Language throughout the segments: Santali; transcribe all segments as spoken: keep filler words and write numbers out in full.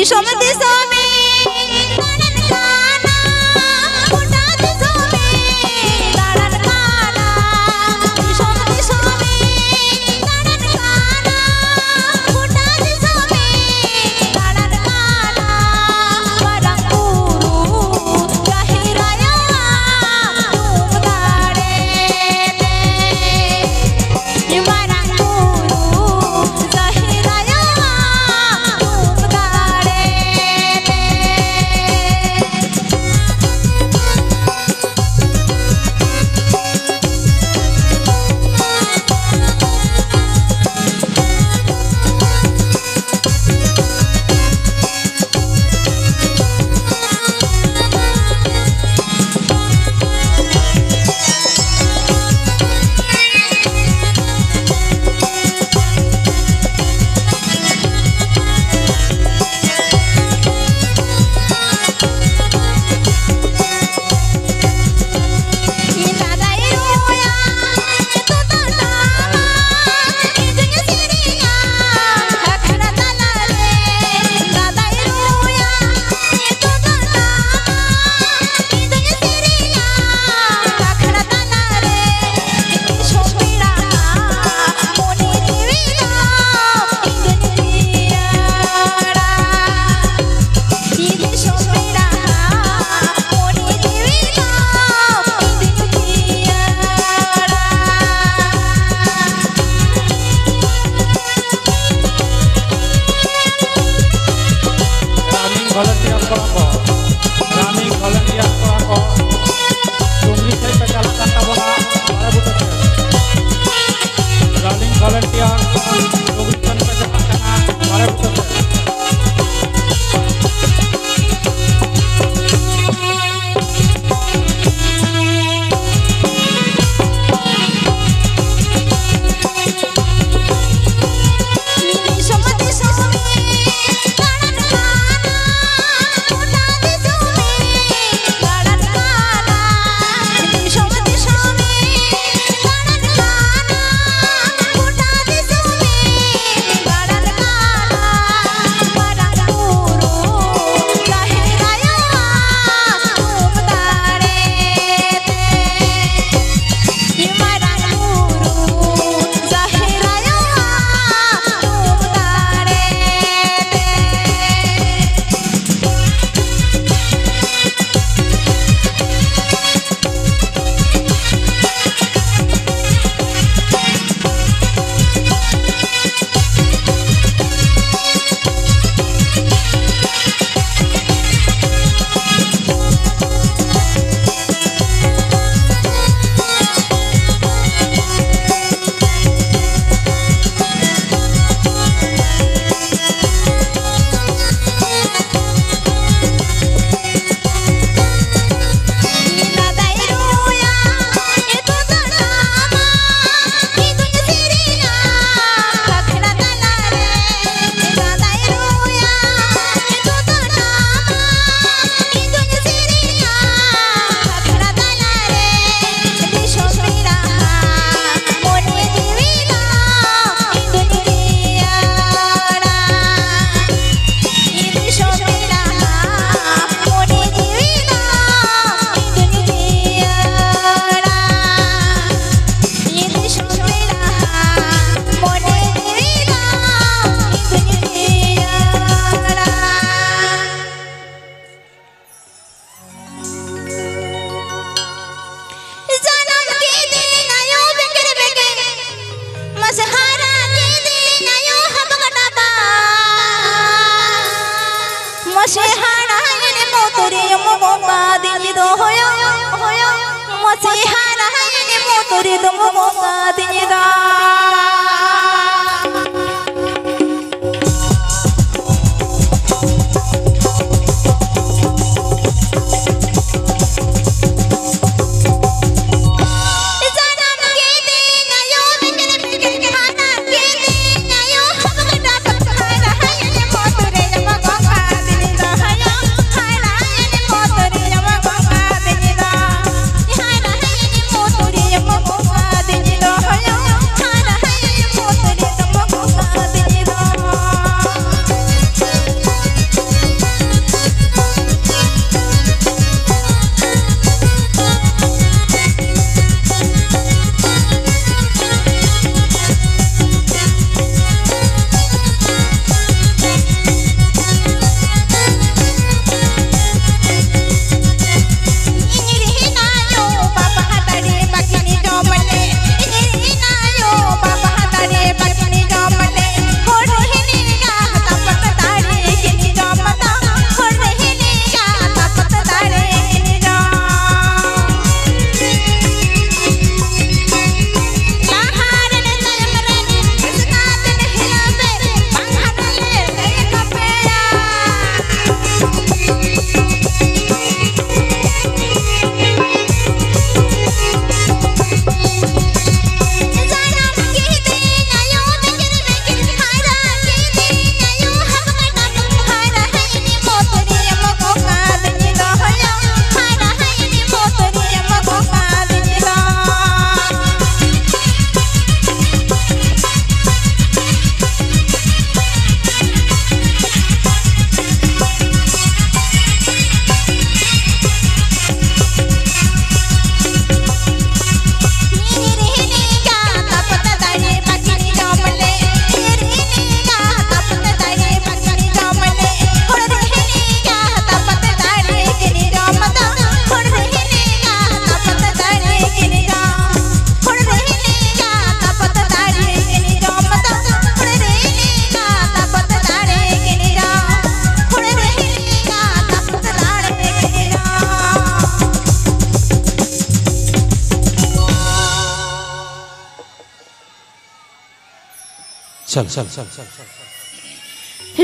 ᱫᱤᱥᱚᱢ ᱫᱤᱥᱚᱢᱮ ᱫᱟᱬᱟᱱ ᱠᱟᱱᱟ, ᱜᱚᱴᱟ ᱫᱤᱥᱚᱢᱮ ᱫᱟᱬᱟᱱ ᱠᱟᱱᱟ, ᱫᱤᱥᱚᱢ ᱫᱤᱥᱚᱢᱮ ᱫᱟᱬᱟᱱ ᱠᱟᱱᱟ, ᱜᱚᱴᱟ ᱫᱤᱥᱚᱢᱮ ᱫᱟᱬᱟᱱ ᱠᱟᱱᱟ᱾ ᱢᱟᱨᱟᱝ ᱵᱩᱨᱩ ᱡᱟᱦᱮᱨ ᱟᱭᱳ ᱛᱷᱩᱢ ᱫᱟᱲᱮ ᱛᱮ, ᱢᱟᱨᱟᱝ ᱵᱩᱨᱩ ᱡᱟᱦᱮᱨ ᱟᱭᱳ ᱛᱷᱩᱢ ᱫᱟᱲᱮ ᱛᱮ᱾ ᱨᱮᱫᱚ ᱢᱚᱢᱚ ᱥᱟᱫᱤᱧ ᱫᱟ᱾ ᱡᱟᱱᱟᱢ ᱠᱮᱫᱮᱧ ᱟᱭᱳ ᱨᱮ ᱡᱟᱱᱟᱢ ᱠᱮᱫᱮᱧ ᱟᱭᱳ, ᱦᱟᱢ ᱜᱟᱰᱟ ᱠᱷᱚᱱ ᱦᱟᱭ ᱨᱟᱦᱟᱭ ᱮᱱᱮ ᱢᱚᱛ ᱨᱮ ᱡᱟᱢᱟ ᱜᱚᱝᱜᱟ ᱫᱤᱧ ᱫᱟ ᱦᱟᱭᱳ, ᱦᱟᱭ ᱨᱟᱦᱟᱭ ᱮᱱᱮ ᱢᱚᱛ ᱨᱮ ᱡᱟᱢᱟ ᱜᱚᱝᱜᱟ ᱫᱤᱧ ᱫᱟ, ᱦᱟᱭ ᱨᱟᱦᱟᱭ ᱮᱱᱮ ᱢᱚᱛ ᱨᱮ ᱡᱟᱢᱟ ᱜᱚᱝᱜᱟ ᱫᱤᱧ ᱫᱟ ᱦᱟᱭᱳ᱾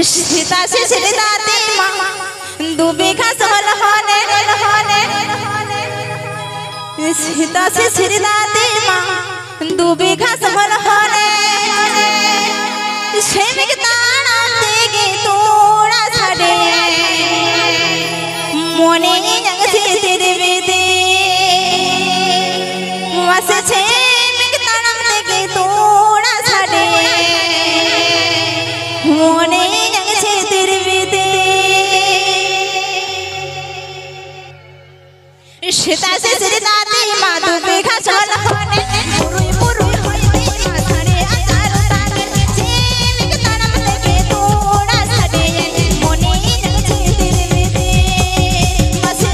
ᱥᱮᱛᱟ ᱥᱤᱥᱤᱨ ᱫᱟᱜ ᱛᱮ ᱢᱟ ᱫᱩᱵᱤ ᱜᱷᱟᱥ ᱦᱚᱞ ᱦᱚᱞᱮ, ᱦᱚᱞᱮ᱾ ᱥᱮᱛᱟ ᱥᱤᱥᱤᱨ ᱫᱟᱜ ᱛᱮ ᱢᱟ ᱫᱩᱵᱤ ᱜᱷᱟᱥ ᱦᱚᱞ ᱦᱚᱞᱮ᱾ ᱥᱮᱢᱤᱠ ᱛᱟᱲᱟᱢ ᱛᱮᱜᱮ ᱛᱚᱲᱟ ᱥᱟᱰᱮ᱾ ᱢᱚᱱᱮ ᱤᱧᱟᱹᱝ ᱥᱤᱥᱤᱨ ᱵᱤᱫᱤ᱾ ᱢᱟᱥᱮ ᱥᱮᱢᱤᱠ ᱛᱟᱲᱟᱢ ᱛᱮᱜᱮ ᱛᱚᱲᱟ ᱥᱟᱰᱮ᱾ ᱢᱚᱱᱮ ᱤᱧᱟᱹᱝ ᱥᱤᱥᱤᱨ ᱵᱤᱫᱤ᱾ ᱥᱮᱛᱟ ᱥᱤᱥᱤᱨ ᱫᱟᱜ ᱛᱮ ᱢᱟ ᱫᱩᱵᱤ ᱜᱷᱟᱥ ᱦᱚᱞ ᱦᱚᱞᱮ᱾ ᱵᱩᱨᱩᱭ ᱵᱩᱨᱩᱭ ᱦᱚᱭ ᱛᱮ ᱢᱟ ᱥᱟᱰᱮ ᱟᱛᱟᱨ ᱛᱟᱨ᱾ ᱥᱮᱢᱤᱠ ᱛᱟᱲᱟᱢ ᱛᱮᱜᱮ ᱛᱚᱲᱟ ᱥᱟᱰᱮ᱾ ᱢᱚᱱᱮ ᱤᱧᱟᱹᱝ ᱥᱤᱥᱤᱨ ᱵᱤᱫᱤ᱾ ᱢᱟᱥᱮ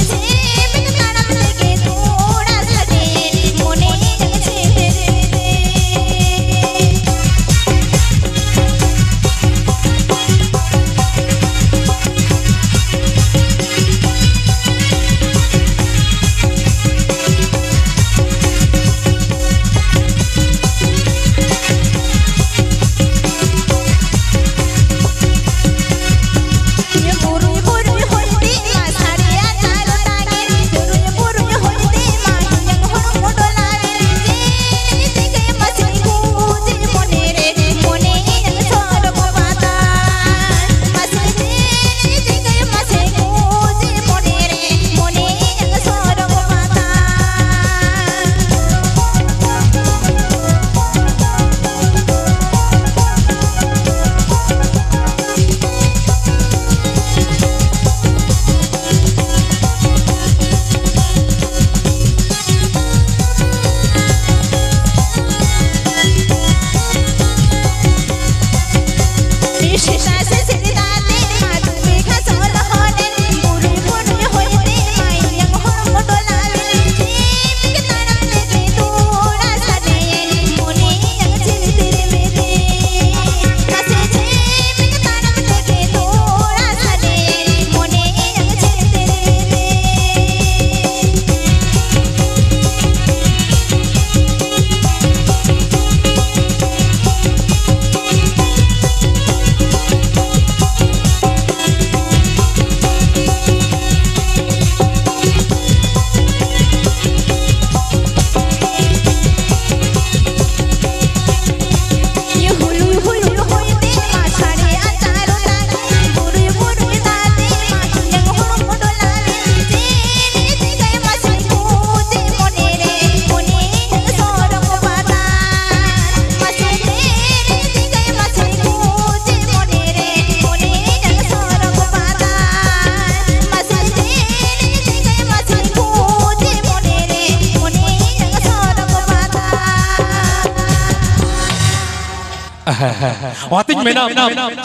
ᱚᱱᱟᱛᱤᱧ ᱢᱮᱱᱟ,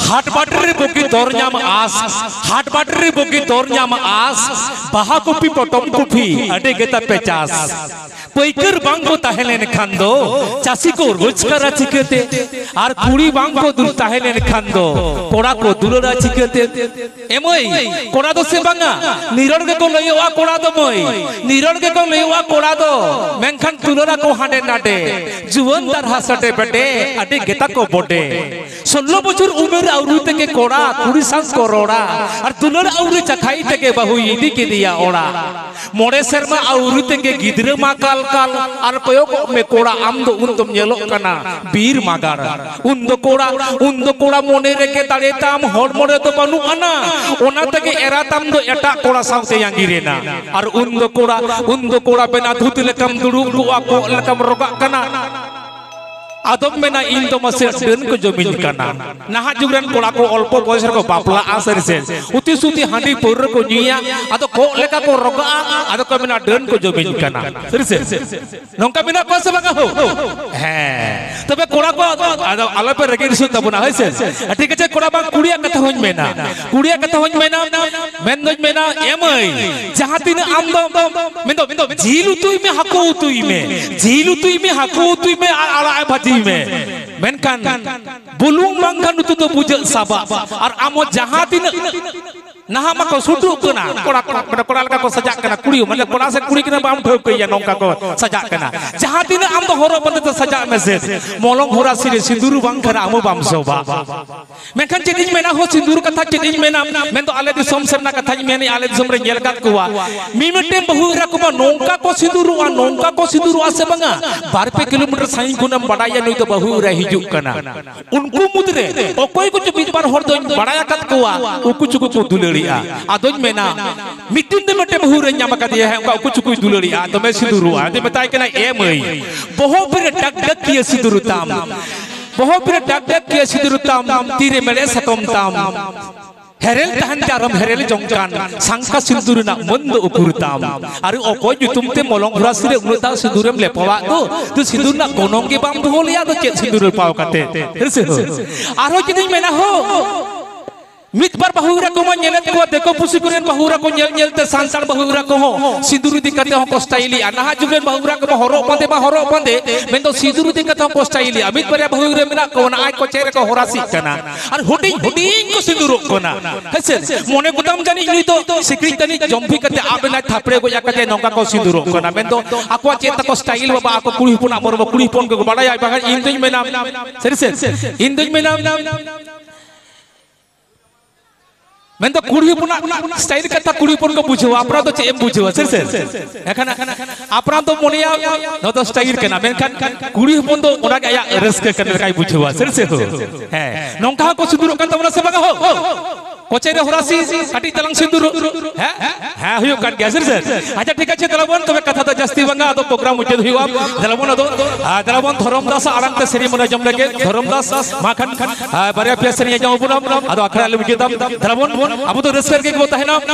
ᱦᱟᱴ ᱵᱟᱴ ᱨᱮ ᱵᱩᱜᱤ ᱫᱚᱨ ᱧᱟᱢ ᱟᱸᱥ, ᱦᱟᱴ ᱵᱟᱴ ᱨᱮ ᱵᱩᱜᱤ ᱫᱚᱨ ᱧᱟᱢ ᱟᱸᱥ, ᱵᱟᱦᱟ ᱠᱚᱯᱤ ᱯᱚᱴᱚᱢ ᱠᱚᱯᱤ ᱟᱹᱰᱤ ᱜᱮ ᱛᱟᱯᱮ ᱪᱟᱥ᱾ ᱯᱟᱹᱭᱠᱟᱹᱨ ᱵᱟᱝ ᱠᱚ ᱛᱟᱦᱮᱸ ᱞᱮᱱ ᱠᱷᱟᱱ ᱫᱚ ᱪᱟᱹᱥᱤ ᱠᱚ ᱨᱳᱡᱽᱜᱟᱨᱟ ᱪᱤᱠᱟᱹᱛᱮ? ᱟᱨ ᱠᱩᱲᱤ ᱵᱟᱝ ᱠᱚ ᱫᱩᱞ ᱛᱟᱦᱮᱸ ᱞᱮᱱ ᱠᱷᱟᱱ ᱫᱚ ᱠᱚᱲᱟ ᱠᱚ ᱫᱩᱞᱟᱹᱲᱟ ᱪᱤᱠᱟᱹᱛᱮ? ᱮ ᱢᱟᱹᱭ, ᱠᱚᱲᱟ ᱫᱚ ᱥᱮ ᱵᱟᱝᱟ? ᱱᱤᱨᱚᱲ ᱜᱮᱠᱚ ᱞᱟᱹᱭᱚᱜᱼᱟ ᱠᱚᱲᱟ ᱫᱚ ᱢᱟᱹᱭ, ᱱᱤᱨᱚᱲ ᱜᱮᱠᱚ ᱞᱟᱹᱭᱚᱜᱼᱟ ᱠᱚᱲᱟ ᱫᱚ᱾ ᱢᱮᱱᱠᱷᱟᱱ ᱫᱩᱞᱟᱹᱲᱟ ᱠᱚ ᱦᱟᱸᱰᱮ ᱱᱟᱰᱮ, ᱡᱩᱣᱟᱹᱱ ᱫᱟᱨᱦᱟ ᱥᱟᱰᱮ ᱵᱮᱰᱮ, ᱟᱹᱰᱤ ᱜᱮᱛᱟ ᱠᱚ ᱵᱚᱰᱮ᱾ ᱥᱳᱞᱞᱳ ᱵᱚᱪᱷᱚᱨ ᱩᱢᱮᱨ ᱟᱹᱣᱨᱤ ᱛᱮᱜᱮ ᱠᱚᱲᱟ ᱠᱩᱲᱤ ᱥᱟᱶ ᱠᱚ ᱨᱚᱲᱟ, ᱟᱨ ᱫᱩᱞᱟᱹᱲ ᱟᱹᱣᱨᱤ ᱪᱟᱠᱷᱟᱭ ᱛᱮᱜᱮ ᱵᱟᱹᱦᱩᱭ ᱤᱫᱤ ᱠᱮᱫᱮᱭᱟ ᱚᱲᱟᱜ᱾ ᱢᱚᱬᱮ ᱥᱮᱨᱢᱟ ᱟᱹᱣᱨᱤ ᱛᱮᱜᱮ ᱜᱤᱫᱽᱨᱟᱹ ᱢᱟ ᱠᱟᱞ ᱠᱟᱞ, ᱟᱨ ᱠᱚᱭᱚᱜᱚᱜ ᱢᱮ ᱠᱚᱲᱟ, ᱟᱢ ᱫᱚ ᱩᱱ ᱫᱚᱢ ᱧᱮᱞᱚᱜ ᱠᱟᱱᱟ ᱵᱤᱨ ᱢᱟᱜᱟᱲ᱾ ᱩᱱ ᱫᱚ ᱠᱚᱲᱟ, ᱩᱱ ᱫᱚ ᱠᱚᱲᱟ ᱢᱚᱱᱮ ᱨᱮᱜᱮ ᱫᱟᱲᱮ ᱛᱟᱢ, ᱦᱚᱲᱢᱚ ᱨᱮᱫᱚ ᱵᱟᱹᱱᱩᱜ ᱟᱱᱟ᱾ ᱚᱱᱟ ᱛᱮᱜᱮ ᱮᱨᱟ ᱛᱟᱢ ᱫᱚ ᱮᱴᱟᱜ ᱠᱚᱲᱟ ᱥᱟᱶᱛᱮ ᱟᱸᱜᱤᱨ ᱮᱱᱟ᱾ ᱟᱨ ᱩᱱ ᱫᱚ ᱠᱚᱲᱟ, ᱩᱱ ᱫᱚ ᱠᱚᱲᱟ ᱵᱮᱱᱟ ᱫᱷᱩᱛ ᱞᱮᱠᱟᱢ ᱫᱩᱲᱩᱵ ᱠᱚᱜᱼᱟ, ᱠᱚᱜ ᱞᱮᱠᱟᱢ ᱨᱚᱜᱟᱜ ᱠᱟᱱᱟ᱾ ᱟᱫᱚᱢ ᱢᱮᱱᱟ ᱤᱧ ᱫᱚ ᱢᱟᱥᱮ ᱰᱟᱹᱱ ᱠᱚ ᱡᱚᱢᱤᱧ ᱠᱟᱱᱟ᱾ ᱱᱟᱦᱟᱜ ᱡᱩᱜᱽ ᱨᱮᱱ ᱠᱚᱲᱟ ᱠᱚ ᱚᱞᱯᱚ ᱵᱚᱭᱮᱥ ᱨᱮᱠᱚ ᱵᱟᱯᱞᱟᱜᱼᱟ, ᱥᱟᱹᱨᱤ ᱥᱮ? ᱩᱛᱤ ᱥᱩᱛᱤ ᱦᱟᱺᱰᱤ ᱯᱟᱹᱣᱨᱟᱹ ᱠᱚ ᱧᱩᱭᱟ, ᱟᱫᱚ ᱠᱚᱜ ᱞᱮᱠᱟ ᱠᱚ ᱨᱚᱜᱟᱜᱼᱟ, ᱟᱫᱚ ᱠᱚ ᱢᱮᱱᱟ ᱰᱟᱹᱱ ᱠᱚ ᱡᱚᱢᱤᱧ ᱠᱟᱱᱟ, ᱥᱟᱹᱨᱤ ᱥᱮ? ᱱᱚᱝᱠᱟ ᱢᱮᱱᱟᱜ ᱠᱚᱣᱟ ᱥᱮ ᱵᱟᱝᱟ ᱦᱳ? ᱦᱮᱸ, ᱛᱚᱵᱮ ᱠᱚᱲᱟ ᱠᱚ ᱟᱫᱚ ᱟᱞᱚᱯᱮ ᱨᱟᱹᱜᱤ ᱨᱟᱹᱥᱩᱱ ᱛᱟᱵᱚᱱᱟ, ᱦᱳᱭ ᱥᱮ? ᱴᱷᱤᱠ ᱟᱪᱷᱮ ᱠᱚᱲᱟ ᱵᱟᱝ, ᱠᱩᱲᱤᱭᱟᱜ ᱠᱟᱛᱷᱟ ᱦᱚᱧ ᱢᱮᱱᱟ, ᱠᱩᱲᱤᱭᱟᱜ ᱠᱟᱛᱷᱟ ᱦᱚᱧ ᱢᱮᱱᱟ, ᱢᱮᱱ ᱫᱚᱧ ᱢᱮᱱᱟ, ᱮ ᱢᱟᱹᱭ, ᱡᱟᱦᱟᱸ ᱛᱤᱱᱟᱹᱜ ᱟᱢ ᱫᱚ, ᱢᱮᱱ ᱫᱚ, ᱢᱮᱱ ᱫᱚ, ᱡᱤᱞ ᱩᱛᱩᱭ ᱢᱮ, ᱦᱟᱹᱠᱩ ᱩᱛᱩᱭ ᱢᱮ, ᱡᱤᱞ ᱩᱛᱩᱭ ᱢᱮ, ᱦᱟᱹᱠᱩ ᱩᱛᱩᱭ ᱢᱮ, ᱟᱨ ᱟᱲᱟᱜ ᱮ ᱵᱷᱟᱹᱡᱤᱭ ᱢᱮ, ᱢᱮᱱᱠᱷᱟᱱ ᱵᱩᱞᱩᱝ ᱵᱟᱝᱠᱷᱟᱱ ᱩᱛᱩ ᱫᱚ ᱵᱩᱡᱷᱟᱹᱜ ᱥᱟᱵᱟᱜ᱾ ᱟᱨ ᱟᱢ ᱦᱚᱸ ᱡᱟᱦᱟᱸ ᱛᱤᱱᱟᱹᱜ ᱱᱟᱦᱟᱜ ᱢᱟᱠᱚ ᱥᱩᱴᱩᱜ ᱠᱟᱱᱟ, ᱠᱚᱲᱟ, ᱠᱚᱲᱟ, ᱢᱟᱱᱮ ᱠᱚᱲᱟ ᱞᱮᱠᱟ ᱠᱚ ᱥᱟᱡᱟᱜ ᱠᱟᱱᱟ, ᱠᱩᱲᱤ ᱢᱟᱱᱮ ᱠᱚᱲᱟ ᱥᱮ ᱠᱩᱲᱤ ᱠᱟᱱᱟ ᱵᱟᱢ ᱴᱷᱟᱹᱣᱠᱟᱹᱭᱟ, ᱱᱚᱝᱠᱟ ᱠᱚ ᱥᱟᱡᱟᱜ ᱠᱟᱱᱟ᱾ ᱡᱟᱦᱟᱸ ᱛᱤᱱᱟᱹᱜ ᱟᱢ ᱫᱚ ᱦᱚᱨᱚᱜ ᱵᱟᱸᱫᱮ ᱛᱮ ᱥᱟᱡᱟᱜ ᱢᱮᱥᱮ, ᱢᱚᱞᱚᱝ ᱦᱚᱨᱟ ᱥᱤᱨᱮ ᱥᱤᱸᱫᱩᱨ ᱵᱟᱝ ᱠᱷᱟᱱ ᱟᱢ ᱦᱚᱸ ᱵᱟᱢ ᱥᱚᱵᱟ᱾ ᱢᱮᱱᱠᱷᱟᱱ ᱪᱮᱫ ᱤᱧ ᱢᱮᱱᱟ ᱦᱳ, ᱥᱤᱸᱫᱩᱨ ᱠᱟᱛᱷᱟ ᱪᱮᱫ ᱤᱧ ᱢᱮᱱᱟ, ᱢᱮᱱᱫᱚ ᱟᱞᱮ ᱫᱤᱥᱚᱢ ᱥᱮᱫ ᱨᱮᱱᱟᱜ ᱠᱟᱛᱷᱟᱧ ᱢᱮᱱᱮᱫᱼᱟ, ᱟᱞᱮ ᱫᱤᱥᱚᱢ ᱨᱮ ᱧᱮᱞ ᱟᱠᱟᱫ ᱠᱚᱣᱟ, ᱢᱤᱢᱤᱫᱴᱮᱱ ᱵᱟᱹᱦᱩ ᱮᱨᱟ ᱠᱚᱢᱟ ᱱᱚᱝᱠᱟ ᱠᱚ ᱥᱤᱸᱫᱩᱨᱚᱜᱼᱟ, ᱱᱚᱝᱠᱟ ᱠᱚ ᱥᱤᱸᱫᱩᱨᱚᱜᱼᱟ ᱥᱮ ᱵᱟᱝᱟ, ᱵᱟᱨ ᱯᱮ ᱠᱤᱞᱳᱢᱤᱴᱟᱨ ᱥᱟᱺᱜᱤᱧ ᱠᱷᱚᱱᱮᱢ ᱵᱟᱰᱟᱭᱟ ᱱᱩᱭ ᱫᱚ ᱵᱟᱹᱦᱩ ᱮᱨᱟᱭ ᱦᱤᱡᱩᱜ ᱠᱟᱱᱟ᱾ ᱩᱱᱠᱩ ᱢᱩᱫᱽᱨᱮ ᱚᱠᱚᱭ ᱠᱚᱪᱚ ᱢᱤᱫ ᱵᱟᱨ ᱦᱚᱲ ᱫᱚᱧ ᱵᱟᱲᱟᱭ ᱟᱠᱟᱫ ᱠᱚᱣᱟ, ᱩᱠᱩ ᱪᱩᱠᱩ ᱠᱚ ᱫᱩᱞᱟᱹᱲᱤᱜᱼᱟ᱾ ᱟᱫᱚᱧ ᱢᱮᱱᱟ, ᱢᱤᱫ ᱫᱤᱱ ᱫᱚ ᱢᱤᱫᱴᱮᱱ ᱵᱟᱹᱦᱩ ᱨᱮᱧ ᱧᱟᱢ ᱟᱠᱟᱫᱮᱭᱟ, ᱦᱮᱸ, ᱚᱱᱠᱟ ᱩᱠᱩ ᱪᱩᱠᱩᱭ ᱫᱩᱞᱟᱹᱲᱤᱜᱼᱟ, ᱫᱚᱢᱮ ᱥᱤᱸᱫᱩᱨᱚᱜᱼᱟ᱾ ᱟᱫᱚᱧ ᱢᱮᱛᱟᱭ ᱠᱟᱱᱟ, ᱮ ᱢᱟᱹᱭ, ᱵᱚᱦᱚᱜ ᱯᱮᱨᱮ ᱰᱟᱠ ᱰᱟᱠ ᱠᱤᱭᱟᱹ ᱥᱤᱸᱫᱩᱨ ᱛᱟᱢ, ᱵᱚᱦᱚᱜ ᱯᱮᱨᱮ ᱰᱟᱠ ᱰᱟᱠ ᱠᱤᱭᱟᱹ ᱥᱤᱸᱫᱩᱨ ᱛᱟᱢ, ᱛᱤᱨᱮ ᱢᱮᱲᱦᱮᱫ ᱥᱟᱠᱚᱢ ᱛᱟᱢ᱾ ᱦᱮᱨᱮᱞ ᱛᱟᱦᱮᱱ ᱛᱮ ᱟᱨᱦᱚᱸᱢ ᱦᱮᱨᱮᱞ ᱡᱚᱝ ᱠᱟᱱ, ᱥᱟᱝᱠᱟ ᱥᱤᱸᱫᱩᱨ ᱨᱮᱱᱟᱜ ᱢᱟᱹᱱ ᱫᱚ ᱩᱠᱩᱨ ᱛᱟᱢ? ᱟᱨ ᱚᱠᱚᱭ ᱧᱩᱛᱩᱢ ᱛᱮ ᱢᱚᱞᱚᱝ ᱦᱚᱨᱟᱥᱤ ᱨᱮ ᱩᱱᱟᱹᱜ ᱫᱷᱟᱣ ᱥᱤᱸᱫᱩᱨᱮᱢ ᱞᱮᱯᱚᱣᱟᱜ ᱫᱚ? ᱛᱚ ᱥᱤᱸᱫᱩᱨ ᱨᱮᱱᱟᱜ ᱜᱚᱱᱚᱝ ᱜᱮ ᱵᱟᱢ ᱫᱚᱦᱚ ᱞᱮᱭᱟ, ᱟᱫᱚ ᱪᱮᱫ ᱥᱤᱸᱫᱩᱨ ᱞᱮᱯᱟᱣ ᱠᱟᱛᱮ? ᱦᱮᱸ ᱥᱮ? ᱟᱨᱦᱚᱸ ᱡᱩᱫᱤᱧ ᱢᱮᱱᱟ, ᱦᱳ, ᱢᱤᱫ ᱵᱟᱨ ᱵᱟᱹᱦᱩ ᱮᱨᱟ ᱠᱚᱢᱟ ᱧᱮᱞᱮᱫ ᱠᱚᱣᱟ, ᱫᱤᱠᱩ ᱯᱩᱥᱤ ᱠᱚᱨᱮᱱ ᱵᱟᱹᱦᱩ ᱮᱨᱟ ᱠᱚ ᱧᱮᱞ ᱧᱮᱞ ᱛᱮ ᱥᱟᱱᱛᱟᱲ ᱵᱟᱹᱦᱩ ᱮᱨᱟ ᱠᱚᱦᱚᱸ ᱥᱤᱸᱫᱩᱨ ᱤᱫᱤ ᱠᱟᱛᱮ ᱦᱚᱸ ᱠᱚ ᱥᱴᱟᱭᱤᱞᱤᱜᱼᱟ᱾ ᱱᱟᱦᱟᱜ ᱡᱩᱜᱽ ᱨᱮᱱ ᱵᱟᱹᱦᱩ ᱮᱨᱟ ᱠᱚᱢᱟ ᱦᱚᱨᱚᱜ ᱵᱟᱸᱫᱮ ᱢᱟ ᱦᱚᱨᱚᱜ ᱵᱟᱸᱫᱮ, ᱢᱮᱱᱫᱚ ᱥᱤᱸᱫᱩᱨ ᱤᱫᱤ ᱠᱟᱛᱮ ᱦᱚᱸ ᱠᱚ ᱥᱴᱟᱭᱤᱞᱤᱜᱼᱟ᱾ ᱢᱤᱫ ᱵᱟᱨᱭᱟ ᱵᱟᱹᱦᱩ ᱮᱨᱟ ᱢᱮᱱᱟᱜ ᱠᱚᱣᱟ, ᱚᱱᱟ ᱟᱡ ᱠᱚ ᱪᱮᱫ ᱨᱮᱠᱚ ᱦᱚᱨᱟᱥᱤᱜ ᱠᱟᱱᱟ᱾ ᱟᱨ ᱦᱩᱰᱤᱧ ᱦᱩᱰᱤᱧ ᱠᱚ ᱥᱤᱸᱫᱩᱨᱚᱜ ᱠᱟᱱᱟ᱾ ᱦᱮᱸᱥᱮ? ᱢᱚᱱᱮ ᱠᱚᱛᱟᱢ ᱡᱟᱹᱱᱤᱡ ᱱᱩᱭ ᱫᱚ ᱥᱤᱠᱲᱤᱡ ᱛᱟᱹᱱᱤᱡ ᱡᱚᱢᱵᱷᱤ ᱠᱟᱛᱮ ᱟᱵ ᱮᱱᱟᱭ, ᱛᱷᱟᱯᱲᱮ ᱜᱚᱡ ᱟᱠᱟᱫᱮ, ᱱᱚᱝᱠᱟ ᱠᱚ ᱥᱤᱸᱫᱩᱨᱚᱜ ᱠᱟᱱᱟ᱾ ᱢᱮᱱᱫᱚ ᱟᱠᱚᱣᱟᱜ ᱪᱮᱫ ᱛᱟᱠᱚ ᱥᱴᱟᱭᱤᱞ, ᱵᱟᱵᱟ, ᱟᱠᱚ ᱠᱩᱲᱤ ᱦᱚᱯᱚᱱᱟᱜ ᱢᱚᱨᱢᱚ ᱠᱩᱲᱤ ᱦᱚᱯᱚᱱ ᱠᱚᱠᱚ ᱵᱟᱲᱟᱭᱟ᱾ ᱵᱟᱠᱷᱟᱱ ᱤᱧ ᱫᱩᱧ ᱢᱮᱱᱟ, ᱥᱟᱹᱨᱤ ᱥᱮ? ᱤᱧ ᱫᱩᱧ ᱢᱮᱱᱟ, ᱢᱮᱱᱫᱚ ᱠᱩᱲᱤ ᱦᱚᱯᱚᱱᱟᱜ ᱥᱴᱟᱭᱤᱞ ᱠᱟᱛᱷᱟ ᱠᱩᱲᱤ ᱦᱚᱯᱚᱱ ᱠᱚ ᱵᱩᱡᱷᱟᱹᱣᱟ, ᱟᱯᱱᱟᱨ ᱫᱚ ᱪᱮᱫ ᱮᱢ ᱵᱩᱡᱷᱟᱹᱣᱟ? ᱥᱟᱹᱨᱤ ᱥᱮ? ᱮᱱᱠᱷᱟᱱ ᱟᱯᱱᱟᱨ ᱫᱚ ᱢᱚᱱᱮᱭᱟ ᱱᱚᱣᱟ ᱫᱚ ᱥᱴᱟᱭᱤᱞ ᱠᱟᱱᱟ, ᱢᱮᱱᱠᱷᱟᱱ ᱠᱩᱲᱤ ᱦᱚᱯᱚᱱ ᱫᱚ ᱚᱱᱟᱜᱮ ᱟᱭᱟᱜ ᱨᱟᱹᱥᱠᱟᱹ ᱠᱟᱱ ᱞᱮᱠᱟᱭ ᱵᱩᱡᱷᱟᱹᱣᱟ᱾ ᱥᱟᱹᱨᱤ ᱥᱮ ᱦᱳ? ᱦᱮᱸ, ᱱᱚᱝᱠᱟ ᱦᱚᱸᱠᱚ ᱥᱤᱸᱫᱩᱨᱚᱜ ᱠᱟᱱ ᱛᱟᱵᱚᱱᱟ ᱥᱮ ᱵᱟᱝᱟ ᱦᱳ? ᱠᱚᱪᱮ ᱨᱮ ᱦᱚᱨᱟᱥᱤ, ᱠᱟᱹᱴᱤᱡ ᱛᱟᱞᱟᱝ ᱥᱤᱸᱫᱩᱨ᱾ ᱦᱮᱸ? ᱦᱮᱸ, ᱦᱩᱭᱩᱜ ᱠᱟᱱ ᱜᱮᱭᱟ, ᱥᱟᱹᱨᱤ ᱥᱮ? ᱟᱪᱪᱷᱟ, ᱴᱷᱤᱠ ᱟᱪᱷᱮ, ᱛᱟᱦᱞᱮ ᱵᱚᱱ ᱛᱚᱵᱮ ᱠᱟᱛᱷᱟ ᱫᱚ ᱡᱟᱹᱥᱛᱤ ᱵᱟᱝᱟ, ᱟᱫᱚ ᱯᱨᱳᱜᱨᱟᱢ ᱢᱩᱪᱟᱹᱫ ᱦᱩᱭᱩᱜᱼᱟ᱾ ᱛᱟᱦᱞᱮ ᱵᱚᱱ ᱟᱫᱚ, ᱟᱨ ᱛᱟᱦᱞᱮ ᱵᱚᱱ ᱫᱷᱚᱨᱚᱢ ᱫᱟᱥ ᱟᱲᱟᱝ ᱛᱮ ᱥᱮᱨᱮᱧ ᱵᱚᱱ ᱟᱸᱡᱚᱢ ᱞᱮᱜᱮ᱾ ᱫᱷᱚᱨᱚᱢ ᱫᱟᱥ, ᱢᱟ ᱠᱷᱟᱱ, ᱟᱨ ᱵᱟᱨᱭᱟ ᱯᱮᱭᱟ ᱥᱮᱨᱮᱧ ᱟᱸᱡᱚᱢ ᱟᱵᱚᱱ, ᱟᱫᱚ ᱟᱠᱷᱲᱟ ᱞᱮ ᱢᱩᱪᱟᱹᱫᱟ᱾ ᱛᱟᱦᱞᱮ ᱵᱚᱱ, ᱟᱵᱚ ᱫᱚ ᱨᱟᱹᱥᱠᱟᱹ ᱨᱮᱜᱮ ᱵᱚ ᱛᱟᱦᱮᱱᱟ᱾